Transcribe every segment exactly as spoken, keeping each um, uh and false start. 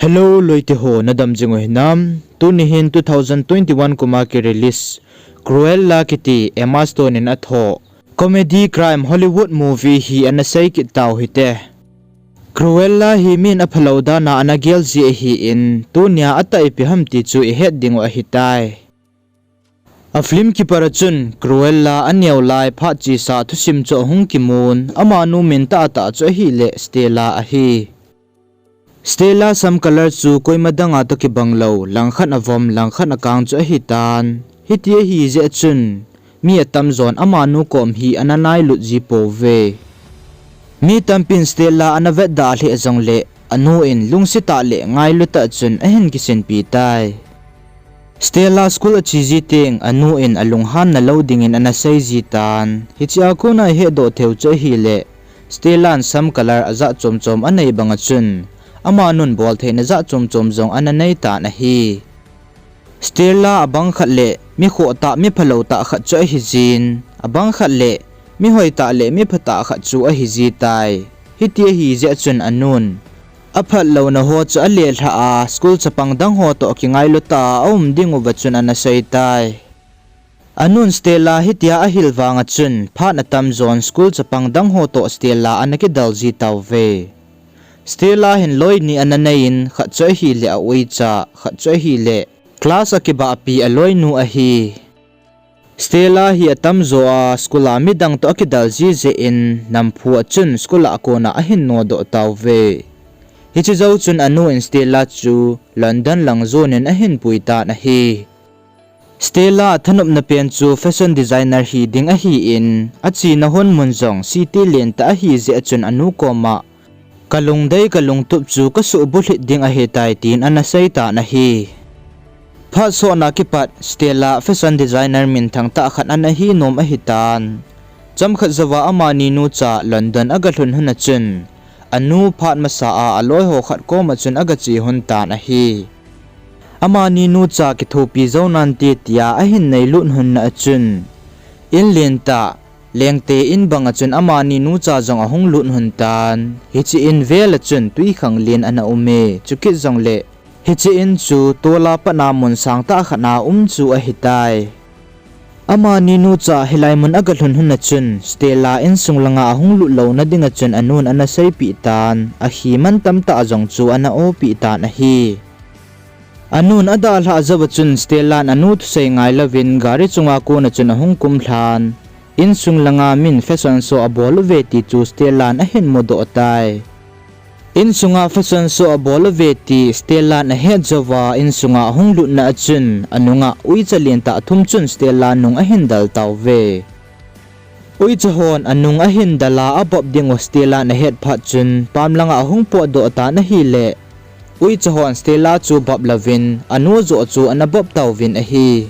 Hello, loite ho, nadam jing u hinam? Tuni hin two thousand twenty-one kuma ki release Cruella kiti Emma Stone in athoh comedy crime Hollywood movie hi ana sei kit tau hite. Cruella hi min aphalou dana ana gel ji ahin, tunia atah ipi ham ti chu ihet ding u ahitai. A film kipat a chun Cruella aneo lai phat chesa thusim chu ahung kimun, amanu min tahtah chu ahile Stella ahi. Stella sam color chu koima danga toh kibang lou, langkhat avom, langkhat akang chu ahitan. Hiti ahi jeh chun, mi atamjon amanu kom hi ana nailut ji pouve. Mi tampin Stella ana vetda lheh jongle, anu in lungset tah le ngailu tah chun ahin kisinpi tai. Stella school ache ji teng, anu in alunghanna lou dingin ana sei ji tan. Hichea kona ihetdoh theiyu chu ahile, Stella in sam color ajat chom chom anei banga chun, amanun boltheina jat chom chom jong ana nei tan ahi. Stella abang khat le mi khohtah, mi phalou tah khat chu ahijin, abang khat le mi hoitah le mi phatah khat chu ahiji tai. Hiti ahi jeh chun anun aphatlouna ho chu alelhah a, school chapang dang ho toh kingailu tah a aum dinguva chun ana sei tai. Anun Stella hitia ahil vanga chun, phat atamjon school chapang dang ho toh Stella ana kidal ji tauve. Stella hin loi ni ana neiyin, khat chu ahile a uicha, khat chu ahile class a kibahpi aloinu ahi. Stella hi atamjo a school a midang toh akidal ji jeh in, namphu a chun school a kona ahin nodoh tauve. Hiche jou chun anu in Stella chu London lang jonin ahin pui tan ahi. Stella athanopna pen chu fashion designer hi ding ahin, achena hon mun jong city lentah ahi jeh chun anu koma, kalungdei kalungtup chu kasuhbulhit ding ahitai tin ana sei tan ahi. Phat sotna kipat Stella fashion designer minthang tah khat ana hi nom ahitan. Chomkhat jouva amani nucha London agalhun hun a chun, anu phat masa a aloiho khat koma chun agache hon tan ahi. Amani nucha kithopi jou nante tia ahin neilut hon na a chun, in lentah, lengte in banga chun amani nucha jong ahung lut hon tan. Hiche in vel a chun twikhanglen ana ume, chukit jongle hiche in chu tola patna mun sangtah khat a um chu ahitai. Amani nucha hilai mun agalhun hun a chun, Stella insung langa ahung lut louna dinga chun anun ana seipeh tan, akhi mantam tah jong chu ana opeh tan ahi. Anun adalhah jouva chun Stella in anu thusei ngailouvin gari chunga kona chun ahung kumlhan, insung langa min fashion show abol uve ti chu Stella in ahin mudoh tai. Insunga fashion show abol uve ti Stella in ahet jouva insunga ahung lutna a chun, anunga uicha lentah thum chun Stella nung ahin del tauve. Uicha hon anung ahin del a abop dingu Stella in ahet phat chun, pam langa ahung potdoh tan ahile, uicha hon Stella chu bop louvin, anu joh chu ana bop tauvin ahi.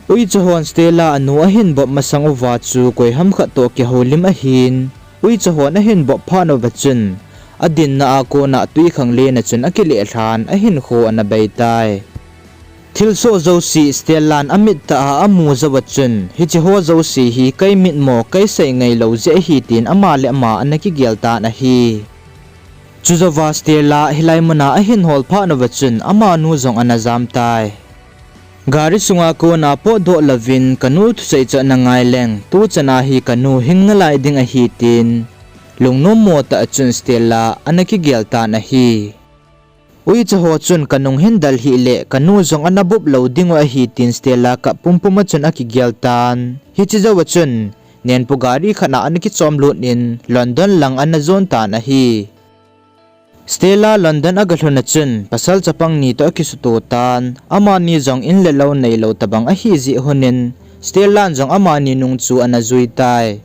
Uicha hon Stella anu ahin bop masang uva chu koiham khat toh kihoulim ahin, uicha hon ahin bop phat uva chun, adinna a kona twikhanglen a chun akileh lhan ahinkho ana bei tai. Thilsoh jouse Stella in amit tah a amu jouva chun, hicheho jouse hi kei mitmo, kei sei ngailou jeh ahi tin ama le ama ana kigel tan ahi. Chujouva Stella hilai muna ahin hol phat uva chun amanu jong ana jam tai. Gari sunga kona potdoh louvin kanu thusei chu ana ngaileng, tuchana hi kanu hing nalai ding ahi tin, lungnommo tah a chun Stella ana kigel tan ahi. Uicha ho chun kanung hin del hih le kanu jong ana bop lou dingu ahi tin Stella kap pumpum a chun akigel tan. Hiche jouva chun, nenpu gari khat a ana kichomlut in London lang ana jon tan ahi. Stella London agalhun a chun, pasal chapang ni toh akisuto tan, amani jong in le lou neilou tobang ahi jeh hon in, Stella in jong amani nung chu ana jui tai.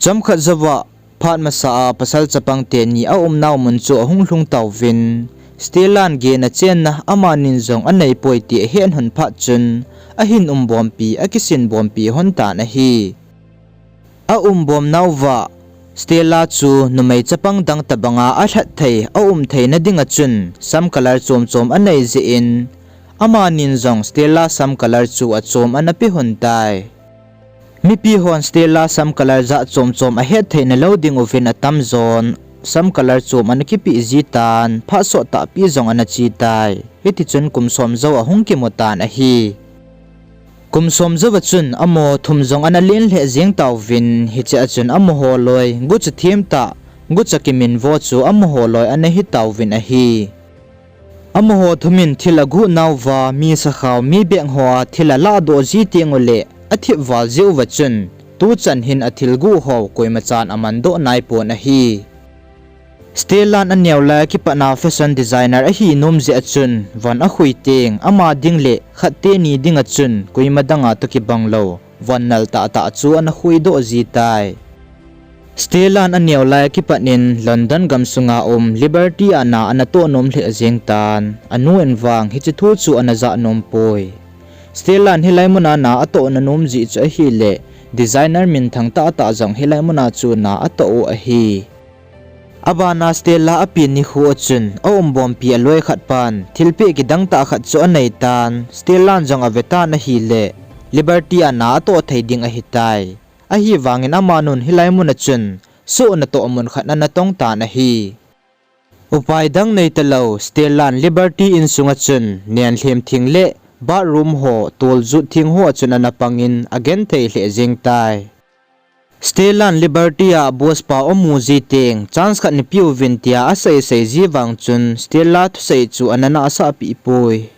Chomkhat jouva, phat masa a pasal chapang teni aumnau mun chu ahung lhung tauvin, Stella in gena chenna amanin jong aneipoi ti ahet hon phat chun, ahin umbompi, akisin bompi hon tan ahi. Aumbomnauva, Stella chu numei chapang dang tobanga alhat thei, aum theina dinga chun, sam color chom chom anei jeh in, amanin jong Stella sam color chu achom ana pe hon tai. Mipi hon Stella sam color jat chom chom ahet theina lou dinguvin atamjon, sam colour chom ana kipeh ji tan, phat sot tahpi jong ana che tai. Hiti chun kum som jou ahung kimu tan ahi. Kum som jouva chun amaho thum jong ana len lheh jeng tauvin, hiche a chun amaho loi gucha them tah, gucha kiminvo chu amaho loi ana hi tauvin ahi. Amaho thumin thil aguh nauva, mi sakhao, mi beng hoa thil alah doh ji teng uleh, athip val jeh uva chun, tuchan hin athil guh ho koima chan aman doh nai pon ahi. Stellan aneo lai a kipat na fashion designer ahi nom jeh a chun, von akhui teng, ama ding le khat teni dinga chun, koima danga toh kibang lou von nal tahtah chu ana khui doh ji tai. Stellan aneo lai a kipat in London gamsunga um Liberty a na ana toh nom lheh jeng tan, anu in vang hiche thu chu ana jah nom poi. Stellan hilai muna na atoh na nom jeh chu ahileh, designer minthang tahtah jong hilai muna chu na atoh u ahi. Abana Stella apen nikho a chun, aumbompi aloi khat pan, thilpeh kidang tah khat chu anei tan, Stellan jong ave tan ahileh, Liberty a na atoh thei ding ahitai. Ahivangin amanun hilai muna chun, soh natoh mun khat ana tong tan ahi. Upai dang nei talou, Stellan Liberty insunga chun, nen lhem thing le bathroom ho, tol jut thing ho a chun ana pangin, agenthei lheh jeng tai. Stellan Liberty a boss pau amu ji teng, chance khat neipeh uvin tia aseisei ji vang chun, Stella thusei chu ana nahsah peh poi.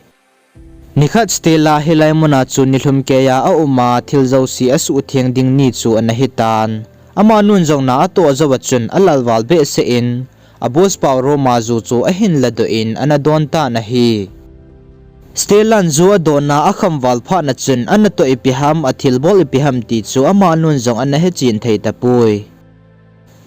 Nikhat Stella hilai muna chu nilhum keiya auma thil jouse asuhtheng ding ni chu ana hitan. Amanun jong na atoh jouva chun alal val behseh in, a boss pau room a ju chu ahin ladoh in ana don tan ahi. Stellan ju adonna akham val phat na chun anatoh ipi ham, athilbol ipi ham ti chu amanun jong ana hechen thei tapoi.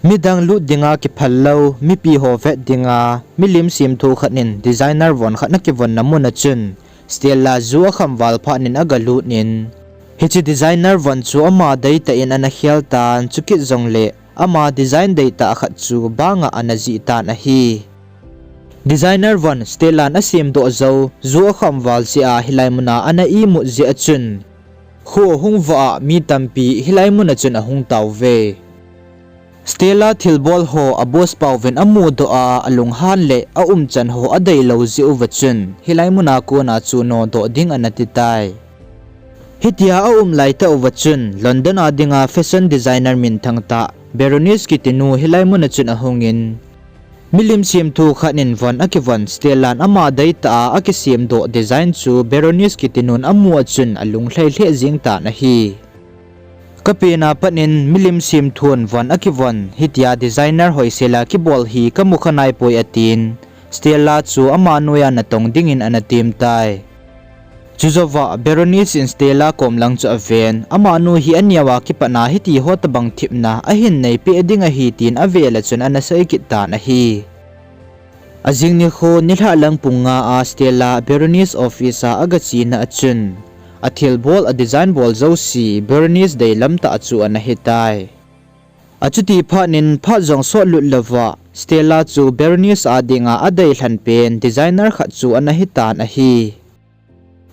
Midang lut dinga kiphal lou, mipi ho vet dinga, milim semthu khat in designer von khat ana kivon na mun a chun, Stella ju akham val phat in agalut in, hiche designer von chu ama deitah in ana khel tan, chukit jongleh ama design deitah khat chu banga ana jih tan ahi. Designer von Stellan asemdoh jou, ju akham val jeh a hilai muna ana imut jeh a chun, kho ahung vah a mi tampi hilai muna chun ahung tauve. Stella thilbol ho a boss pauvin amudoh a, alunghan le aumchan ho adeilou jeh uva chun, hilai muna kona chu nodoh ding ana titai. Hitia aum laitah uva chun, London a dinga fashion designer minthang tah, Berenice kitinu hilai muna chun ahungin, milim semthu khat in von akivon Stellan ama deitah a akisemdoh design chu Berenice kitinun amu a chun alunglhai lheh jeng tan ahi. Kapena pat in milim semthun von akivon, hitia designer hoisela kibol hi kamu kha naipoi atin, Stella chu ama noiya natong dingin ana tem tai. Chujouva Berenice in Stella kom lang chu aven, amanu hi aneoa kipatna hitiho tobang thipna ahin neipeh ding ahi tin avel a chun ana sei kit tan ahi. Ajing nikho nilhah lang pung nga a Stella Berenice office a agachena a chun, athilbol adesign bol jouse Berenice deilam tah chu ana hitai. Achuti phat in phat jong sotlut louva Stella chu Berenice a dinga adeilhen pen designer khat chu ana hitan ahi.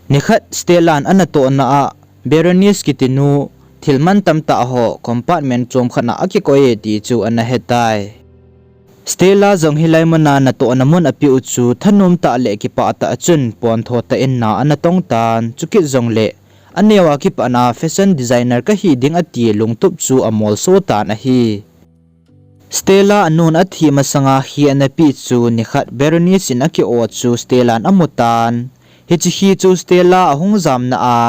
Nikhat Stellan anatohna a Berenice kitinu thil mantam tah ho compartment chomkhat a akikoi e ti chu ana hetai. Stella jong hilai muna natohna mun apeh u chu thanom tah le kipah tah a chun pontho tah in na ana tong tan, chukit jongle aneoa kipatna fashion designer kahi ding ati lungtup chu amolso tan ahi. Stella anun athi masanga khi ana peh chu nikhat Berenice in aki-o chu Stellan amutan, hiche khi chu Stella ahung jamna a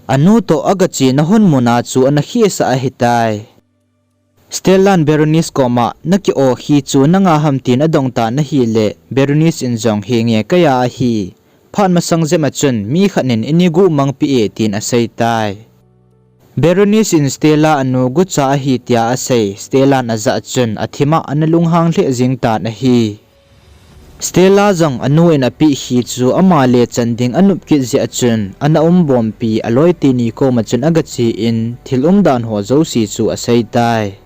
anu toh agachena hun muna chu ana khehsah ahitai. Stellan Berenice koma naki-o khi chu nanga ham tin adongtan ahile, Berenice in jong henge keiya ahi, phat masang jep a chun mi khat in eini guh mangpeh e tin aseitai. Berenice in Stella anu gucha ahi tia asei, Stellan ajah chun athima ana lunghang lheh jeng tan ahi. Stella jong anu in apeh khi chu ama le chan ding anop kit jeh a chun ana umbompi aloi teni koma chun agache in thil umdan ho jouse chu aseitai.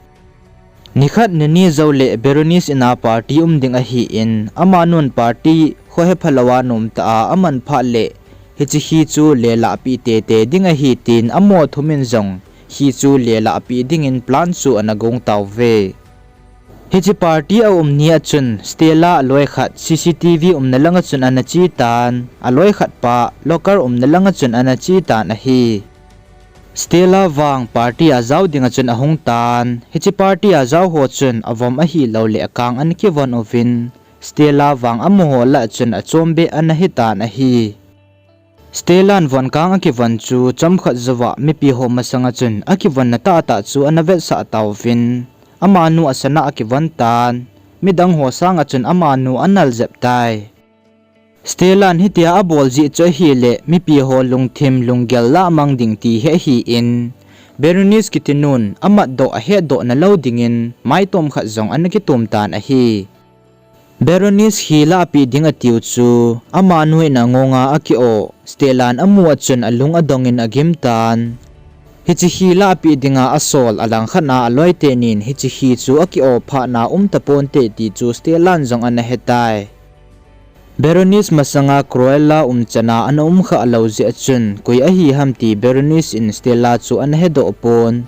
Nikhat nini joule Berenice in a party um ding ahin, amanun party khohephalouva nomtah a aman phat le, hiche khi chu lelahpeh teitei ding ahi tin amaho thumin jong khi chu lelahpeh dingin plan chu ana gong tauve. Hiche party a um ni a chun Stella aloi khat C C T V umna langa chun ana che tan, aloi khat pa locker umna langa chun ana che tan ahi. Stella vang party a jao dinga chun ahung tan, hiche party a jao ho chun avom ahilou le akang ana kivon uvin, Stella vang amaho lah chun achom beh ana hitan ahi. Stellan von kang akivon chu chomkhat jouva mipi ho masanga chun akivonna tahtah chu ana vetsah tauvin, amanu asana akivon tan, midang ho sanga chun amanu anal jep tai. Stellan hitia abol jeh chu ahile mipi ho lungthim lunggel lahmang ding ti hi ahin, Berenice kitinun amatdoh ahetdoh nalou dingin maitom khat jong ana kitom tan ahi. Berenice khi lahpeh ding atiu chu, amanu in angonga aki-o Stellan amu a chun alung adongin agim tan. Hiche khi lahpeh dinga asol alangkhat a aloi tenin hiche khi chu aki-o phatna um taponte ti chu Stellan jong ana hetai. Berenice masanga Cruella umchan a ana umkhah lou jeh a chun koi ahi ham ti Berenice in Stella chu ana hedoh pon.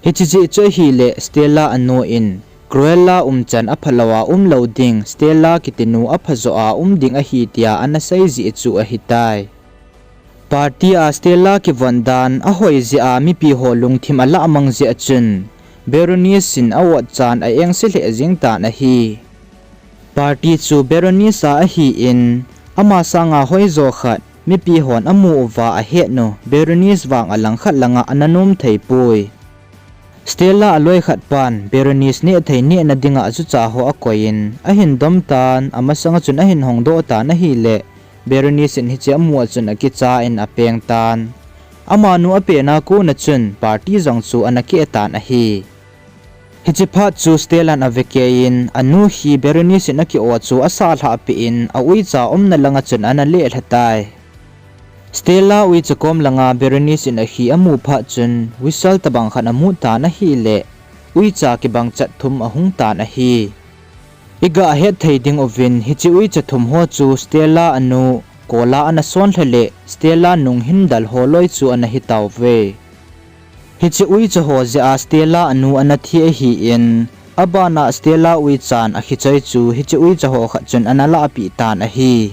Hiche jeh chu ahile Stella anu in Cruella umchan aphalou a umlou ding, Stella kitinu aphajo a um ding ahi tia ana sei jeh chu ahitai. Party a Stella kivon dan ahoi jeh a mipi ho lungthim alahmang jeh a chun Berenice in a-otchan a-engse lheh jeng tan ahi. Party chu Berenice a ahin, ama sanga hoijo khat mipi hon amu uva ahetnu Berenice vang alangkhat langa ana nom theipoi. Stella aloi khat pan Berenice nehthei nehna dinga achucha ho akoiyin ahin domtan, amasanga chun ahin hongdoh tan ahile, Berenice in hiche amu a chun akicha in apeng tan. Amanu apena kona chun party jong chu ana keh tan ahi. Hiche phat chu Stellan avekeiyin, anu khi Berenice in aki-o chu asahlhah peh in, auicha umna langa chun ana lehlha tai. Stella uicha kom langa Berenice in akhi amu phat chun, whistle tobang khat amut tan ahile, uicha kibang chat thum ahung tan ahi. Igah het thei ding uvin, hiche uicha thum ho chu Stella anu kola ana sonlha le, Stella nung hindal ho loi chu ana hitauve. Hiche uicha ho jeh a Stella anu ana thi ahin, abana Stella uichan akhichoi chu hiche uicha ho khat chun ana lahpeh tan ahi.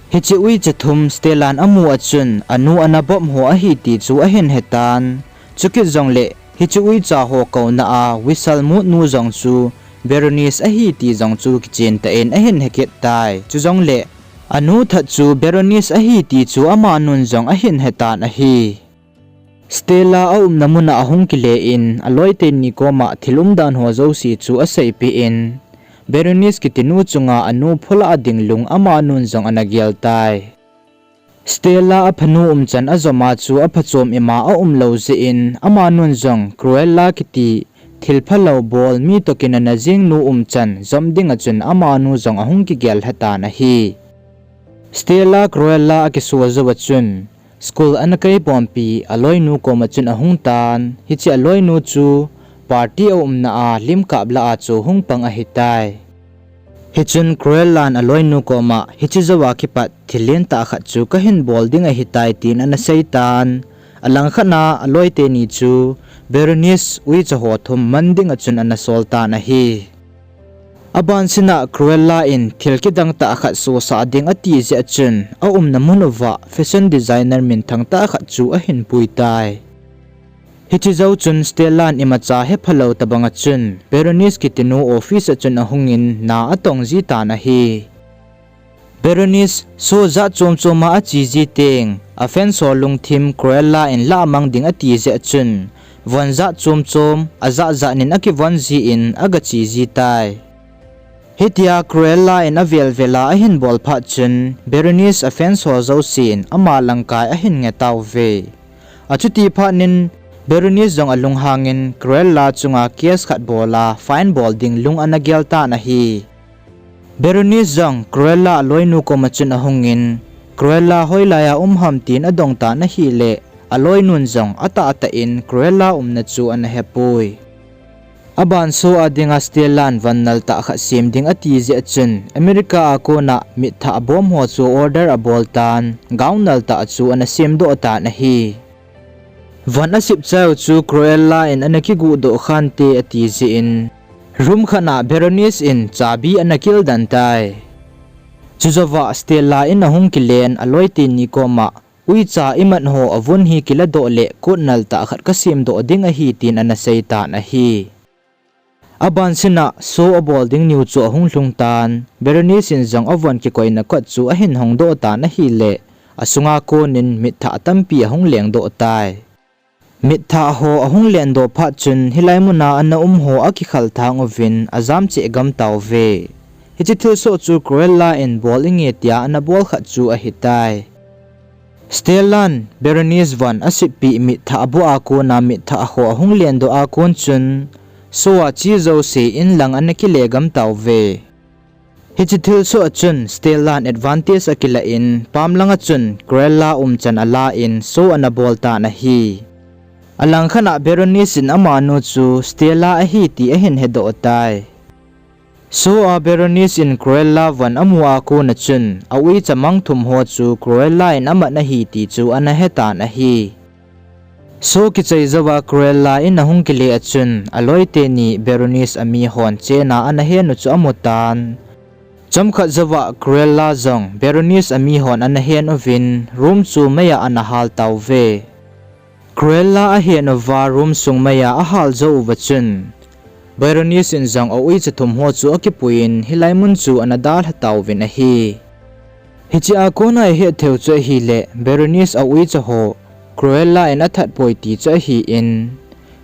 Hiche uicha thum Stellan amu a chun anu ana bop ho ahi ti chu ahin hetan. Chukit jongle hiche uicha ho kouna a whistle mutnu jong chu Berenice ahi ti jong chu kichen tah in ahin hekit tai. Chujongle anu that chu Berenice ahi ti chu amanun jong ahin hetan ahi. Stella aumna muna ahung kile in, aloi teni koma thil umdan ho jouse chu aseipeh in, Berenice kitinu chunga anu phulah ding lung amanun jong ana gel tai. Stella aphanu umchan ajoma chu aphachom ima aumlou jeh in, amanun jong Cruella kiti thilphalou bol mi toh kinana jengnu umchan jom dinga chun amanu jong ahung kigel lhatan ahi. Stella Cruella akisuh jouva chun, school ana kai bompi aloinu koma chun ahung tan, hiche aloinu chu party aumna a lim kap lah a chu hung pang ahitai. Hichun Cruella'n aloinu koma hiche jouva kipat thil lentah khat chu kahin bol ding ahitai tin ana seitan, alangkhat a aloi teni chu Berenice uicha ho thum man dinga chun ana sol tan ahi. Abansina Cruella in thil kidang tah khat sosah ding ati jeh a chun aumna mun uva fashion designer minthang tah khat chu ahin pui tai. Hiche jou chun Stellan imacha hephalou tobanga chun Berenice kitinu office a chun ahungin na atong jitan ahi. Berenice show jat chom choma ache ji teng, afans ho lungthim Cruella in lahmang ding ati jeh a chun, von jat chom chom, ajat jat nin akivon jin agache jitai. Hitia Cruella in avel vela ahin bol phat chun, Berenice afans ho jousen ama langkai ahin nge tauve. Achuti phat nin, Berenice jong alunghangin Cruella chunga case khat bola fine bol ding lung ana gel tan ahi. Berenice jong Cruella aloinu koma chun ahungin, Cruella hoilaiya um ham tin adong tan ahile, aloinun jong atahtah in Cruella umna chu ana hepoi. Abanshow a dinga Stellan von nal tah khat sem ding ati jeh a chun, America a kona mitthah bomb ho chu order abol tan, gown nal tah chu ana semdoh tan ahi. Von asep chai u chu Cruella in ana kiguhdoh khante ati jeh in, Room khat a Berenice in chabi ana kildan tai. Chujouva Stella in ahung kilen aloi teni koma, uicha imat ho avun hi kiladoh le kot nal tah khat kasemdoh ding ahi tin ana seitan ahi. Abansina show abol ding niu chu ahung lhung tan, Berenice in jong avon kikoina kot chu ahin hongdoh tan ahile, asunga konin mitthah tampi ahung lengdoh tai. Mitthah ho ahung lendoh phat chun hilai muna ana um ho akikhal thang uvin ajam cheh gam tauve. Hiche thilsoh chu Cruella in bol inge tia ana bol khat chu ahitai. Stellan Berenice von asitpeh mitthah aboh a kona mitthah ho ahung lendoh a kon chun, show a che jouse in lang ana kile gam tauve. Hiche thilsoh a chun Stellan advantage akilah in, pam langa chun Cruella umchan ala in show ana bol tan ahi. Alangkhat a Berenice in amanu chu Stella ahi ti ahin hedoh tai. Show a Berenice in Cruella von amu a kona chun, auicha mang thum ho chu Cruella in amat ahi ti chu ana hetan ahi. Show kichai jouva Cruella in ahung kile a chun, aloi teni Berenice ami hon chena ana henu chu amutan. Chomkhat jouva Cruella jong Berenice ami hon ana hen uvin, room chu meiya ana hal tauve. Cruella ahen uva room sung meiya ahal jou uva chun, Berenice in jong auicha thum ho chu akipuiyin hilai mun chu ana dalha tauvin ahi. Hiche a kona ihet theiu chu ahile, Berenice auicha ho Cruella in athat poi ti chu ahin,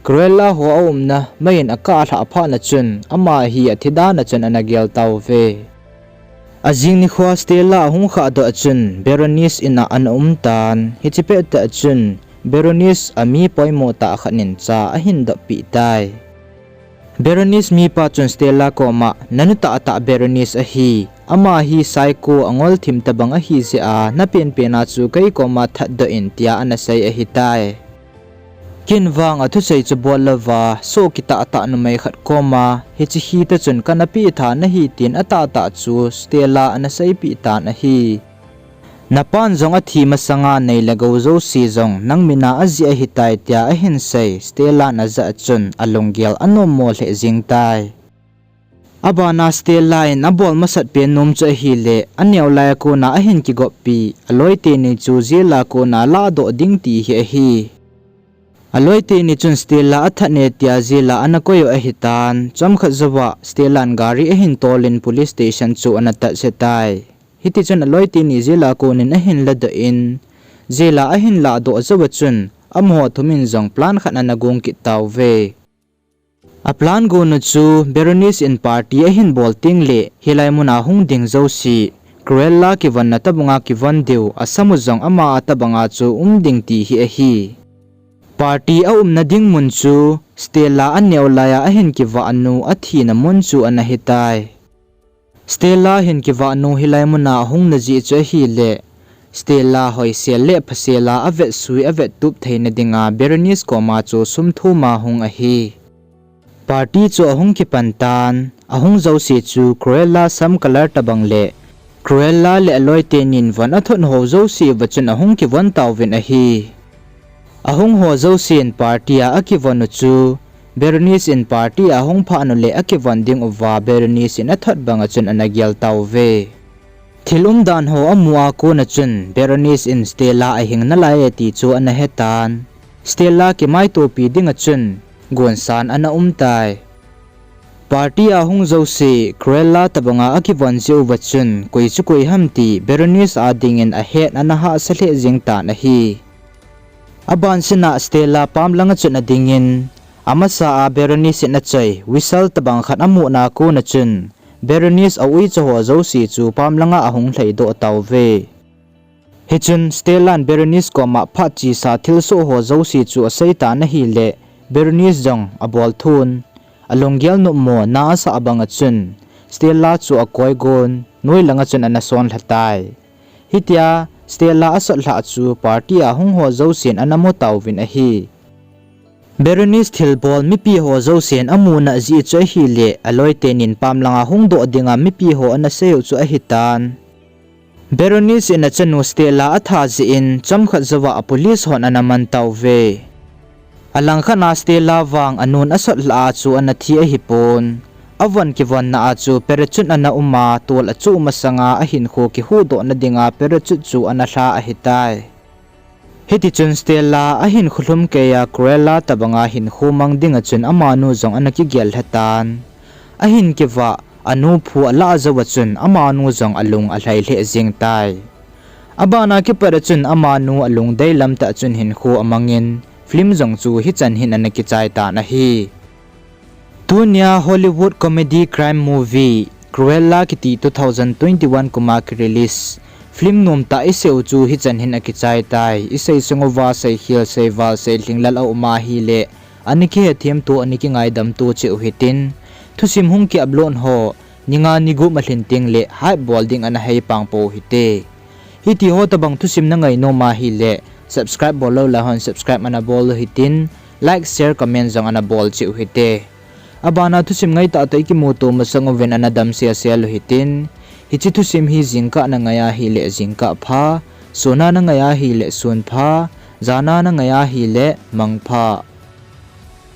Cruella ho aumna meiyin akahlhah phat na chun, ama hi athi dan a chun ana gel tauve. Ajing nikhoa Stella ahung khahdoh a chun, Berenice in a ana umtan, hiche pettah chun, Berenice ami poimo tah khat in cha ahin doppeh tai. Berenice mipa chun Stella koma, nanu tahtah Berenice ahi, ama hi psycho angol thim tobang ahi jeh a, napenpen a chu kei koma thatdoh in tia ana sei ahitai. Ken vang athusei chu bol louva, soh kitahtah numei khat koma, hiche hi ta chun kana peh tha nahi tin atahtah chu Stella ana seipeh tan ahi. Napan jong athi masanga nei le gou jouse jong nang mina ajeh ahitai tia ahin sei, Stella in ajah a chun alunggel anommo lheh jeng tai. Abana Stella in abol masat pen nom chu ahile, aneo lai a kona ahin kigoppi, aloi teni chu jail a kona ladoh ding ti hi ahi. Aloi teni chun Stella athat e tia jail a ana koi u ahitan, chomkhat jouva Stella in gari ahin tolin police station chu ana tatse tai. Hitichun aloi teni jail a konin ahin ladoh in, jail a ahin lahdoh jouva chun, amaho thum in jong plan khat ana gong kit tauve. A plan gonu chu Berenice in party ahin bol tengle, hilai muna hung ding jouse, Cruella kivonna tobanga kivon diu, asamu jong ama a tobanga chu um ding ti hi ahi. Party aumna ding mun chu, Stella aneo laiya ahin kivahnu athina mun chu ana hitai. Stella hin kivahnu hilai muna ahungna jeh chu ahile, Stella hoisel le phasel a avetsui avettup theina dinga Berenice koma chu sum thuma hung ahi. Party chu ahung kipan tan, ahung jouse chu Cruella sam colour tobang le, Cruella le aloi tenin von athot ho jouse uva chun ahung kivon tauvin ahi. Ahung ho jousen party a akivon u chu, Berenice in party a ahung phat u le akivon ding uva Berenice in athot banga chun ana gel tauve. Thil umdan ho amu a kona chun Berenice in Stella ahing nalai e ti chu ana hetan. Stella kimaitopi dinga chun gonsan ana umtai. Party a hung jouse Cruella tobanga akivon jeh uva chun koi chu koi ham ti Berenice a dingin ahet ana hahsa lheh jeng tan ahi. Abansina Stella pam langa chun adingin, amasa a Berenice in achoi whistle tobang khat amuna kona chun, Berenice a uicha ho jouse chu pam langa ahung lhaidoh tauve. Hichun Stellan Berenice koma phat chesa thilsoh ho jouse chu aseitan ahile, Berenice jong abolthun, alunggel nopmo na asah banga chun, Stella chu akoigon, noi langa chun ana sonlha tai. Hitia Stella asotlhah chu party a hung ho jousen ana mu tauvin ahi. Berenice thilbol mipi ho jousen amuna jeh chu ahile, aloi tenin pam langa hungdoh dinga mipi ho ana seiu chu ahitan. Berenice in achanu Stella atha jeh in chomkhat jouva police hon ana man tauve. Alangkhat a Stella vang anun asotlhah a chu ana thi ahipon. Avon kivonna a chu parachute ana uma, tol achuh masanga ahinkho kihuhdohna dinga parachute chu ana lha ahitai. Hitichun Stella ahinkho lhumkeiya Cruella tobanga hinkho mang dinga chun amanu jong ana kigel lhetan. Ahin kivah, anu phu alah jouva chun amanu jong alung alhai lheh jeng tai. Abana kipat'a chun amanu alungdei lamtah chun hinkho amangin, film jong chu hichan hin ana kichai tan ahi. Tunia Hollywood comedy crime movie Cruella kiti two thousand twenty-one kuma kirelease film nomtah iseiu chu hichan hin akichai tai. Isei sunguva seikhel, seival, seilhinglel auma ahile, ana kihethemto, ana kingaidamto cheh u hitin, thusim hung ki upload ho ninga nigup alhin tengle hype bol ding ana heipang pou hite. Hitiho tobang thusim nangai nom ahile, subscribe bollou laihon subscribe ana bol u hitin, like, share, comment jong ana bol cheh u hite. Abana thusim ngaitah toh ikimuto masang uvin ana damsel sel u hitin, hiche thusim hi jingkah nangai ahile jingkah pha, suna nangai ahile sun pha, jana nangai ahile mang pha.